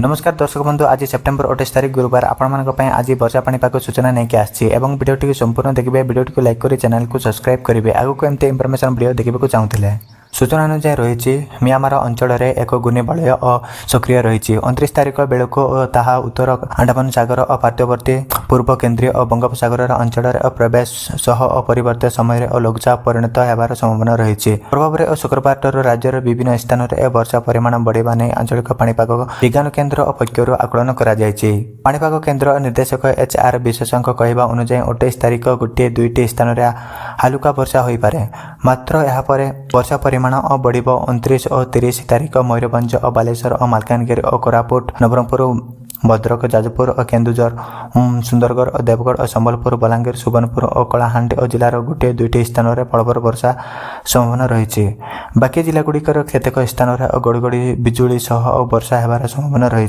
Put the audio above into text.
ନମସ୍କାର ଦର୍ଶକ ବନ୍ଧୁ, ଆଜି ସେପ୍ଟେମ୍ବର 28 ତାରିଖ ଗୁରୁବାର। ଆପଣମାନଙ୍କ ପାଇଁ ଆଜି ବର୍ଷା ପାଣିପାଗ ସୂଚନା ନେଇକି ଆସିଛି ଏବଂ ଭିଡ଼ିଓଟିକୁ ସମ୍ପୂର୍ଣ୍ଣ ଦେଖିବେ, ଭିଡ଼ିଓଟିକୁ ଲାଇକ୍ କରି ଚ୍ୟାନେଲକୁ ସବସ୍କ୍ରାଇବ୍ କରିବେ ଆଗକୁ ଏମିତି ଇନଫର୍ମେସନ୍ ଭିଡ଼ିଓ ଦେଖିବାକୁ ଚାହୁଁଥିଲେ। ସୂଚନା ଅନୁଯାୟୀ ରହିଛି, ମିଆଁମାର ଅଞ୍ଚଳରେ ଏକ ଘୂର୍ଣ୍ଣିବଳୟ ଓ ସକ୍ରିୟ ରହିଛି। 29 ତାରିଖ ବେଳକୁ ତାହା ଉତ୍ତର ଆଣ୍ଡାମାନ ସାଗର ଓ ପାର୍ଶ୍ୱବର୍ତ୍ତୀ ପୂର୍ବ କେନ୍ଦ୍ରୀୟ ଓ ବଙ୍ଗୋପସାଗରର ଅଞ୍ଚଳରେ ପ୍ରବେଶ ସହ ପରବର୍ତ୍ତୀ ସମୟରେ ଓ ଲଘୁଚାପ ପରିଣତ ହେବାର ସମ୍ଭାବନା ରହିଛି। ପ୍ରଭାବରେ ଓ ଶୁକ୍ରବାରଠାରୁ ରାଜ୍ୟର ବିଭିନ୍ନ ସ୍ଥାନରେ ଏ ବର୍ଷା ପରିମାଣ ବଢ଼ିବା ନେଇ ଆଞ୍ଚଳିକ ପାଣିପାଗ ବିଜ୍ଞାନ କେନ୍ଦ୍ର ପକ୍ଷରୁ ଆକଳନ କରାଯାଇଛି। ପାଣିପାଗ କେନ୍ଦ୍ର ନିର୍ଦ୍ଦେଶକ ଏଚ୍ ଆର୍ ବିଶ୍ୱାସଙ୍କ କହିବା ଅନୁଯାୟୀ, 28 ତାରିଖ ଗୋଟିଏ ଦୁଇଟି ସ୍ଥାନରେ ହାଲୁକା ବର୍ଷା ହୋଇପାରେ। ମାତ୍ର ଏହାପରେ ବର୍ଷା ପରିମାଣ ବଢ଼ିବ। 29 ଓ 30 ତାରିଖ ମୟୂରଭଞ୍ଜ ଓ ବାଲେଶ୍ୱର ଓ ମାଲକାନଗିରି ଓ କୋରାପୁଟ, ନବରଙ୍ଗପୁର, ଭଦ୍ରକ, ଯାଜପୁର ଓ କେନ୍ଦୁଝର, ସୁନ୍ଦରଗଡ଼ ଓ ଦେବଗଡ଼ ଓ ସମ୍ବଲପୁର, ବଲାଙ୍ଗୀର, ସୁବର୍ଣ୍ଣପୁର ଓ କଳାହାଣ୍ଡି ଓ ଜିଲ୍ଲାର ଗୋଟିଏ ଦୁଇଟି ସ୍ଥାନରେ ପ୍ରବଳ ବର୍ଷା ସମ୍ଭାବନା ରହିଛି। ବାକି ଜିଲ୍ଲାଗୁଡ଼ିକର କେତେକ ସ୍ଥାନରେ ଓ ଘଡ଼ଘଡ଼ି ବିଜୁଳି ସହ ଓ ବର୍ଷା ହେବାର ସମ୍ଭାବନା ରହିଛି।